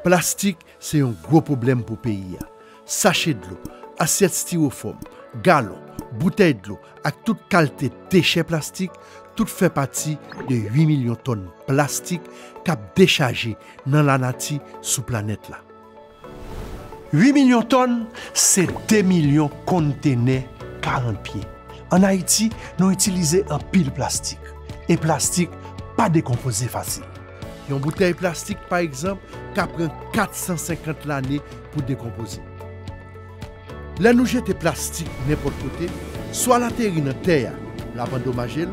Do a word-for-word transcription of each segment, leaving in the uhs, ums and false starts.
Plastik se yon gwo pwoblèm pou peyi a. Sache dlo, asyèt stiwofòm, galon, boutèy dlo ak tout kalte dechè plastik, tout fè pati de uit milyon tòn plastik k ap dechaje nan lanati sou planèt la. Uit milyon tòn, se de milyon kontenè karant pye. Ann Ayiti, nou itilize anpil plastik, e plastik pa dekonpoze fasil. Yon boutèy plastik, pa egzanp, ka pran kat san senkant lane pou dekonpoze. Lè nou jete plastik nenpòt kote, swa l ateri nan tè a, l ap andomaje l,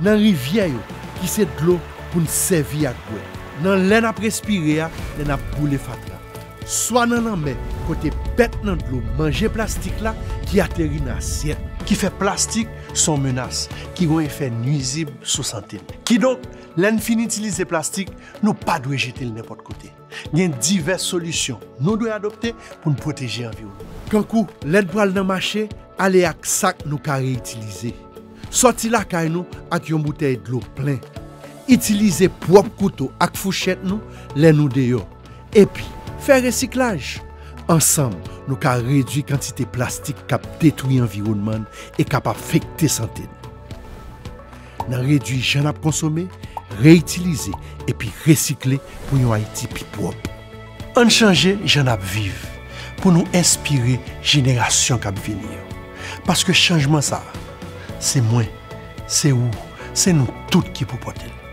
nan rivyè yo, ki se dlo pou n sèvi ak bwè, nan lè n ap respire a, lè n ap boule fatra, swa nan lanmè, kote bèt nan dlo manje plastik la ki ateri nan asyèt. Ki fè plastik se yon menas ki gen yon efè nwizib sou sante n. Kidonk, lè n fin itilize plastik, nou pa dwe jete l nenpòt kote. Gen divès solisyon nou dwe adopte pou n pwoteje anviwònman. Kankou, lè n pral nan mache, ale ak sak nou ka reyitilize. Sòti lakay nou ak yon boutèy dlo plen. Itilize pwòp kouto ak fouchèt nou lè nou deyò. Epi, fè resiklaj. Ansanm, nou ka redui kantite plastik k ap detwi anviwònman n e k ap afekte sante n. Nan redui jan n ap konsome, reyitilize, epi resikle pou yon Ayiti pi pwòp. Ann chanje jan n ap viv pou nou enspire jenerasyon k ap vini yo. Paske chanjman sa a, se mwen, se ou, se nou tout ki pou pote l.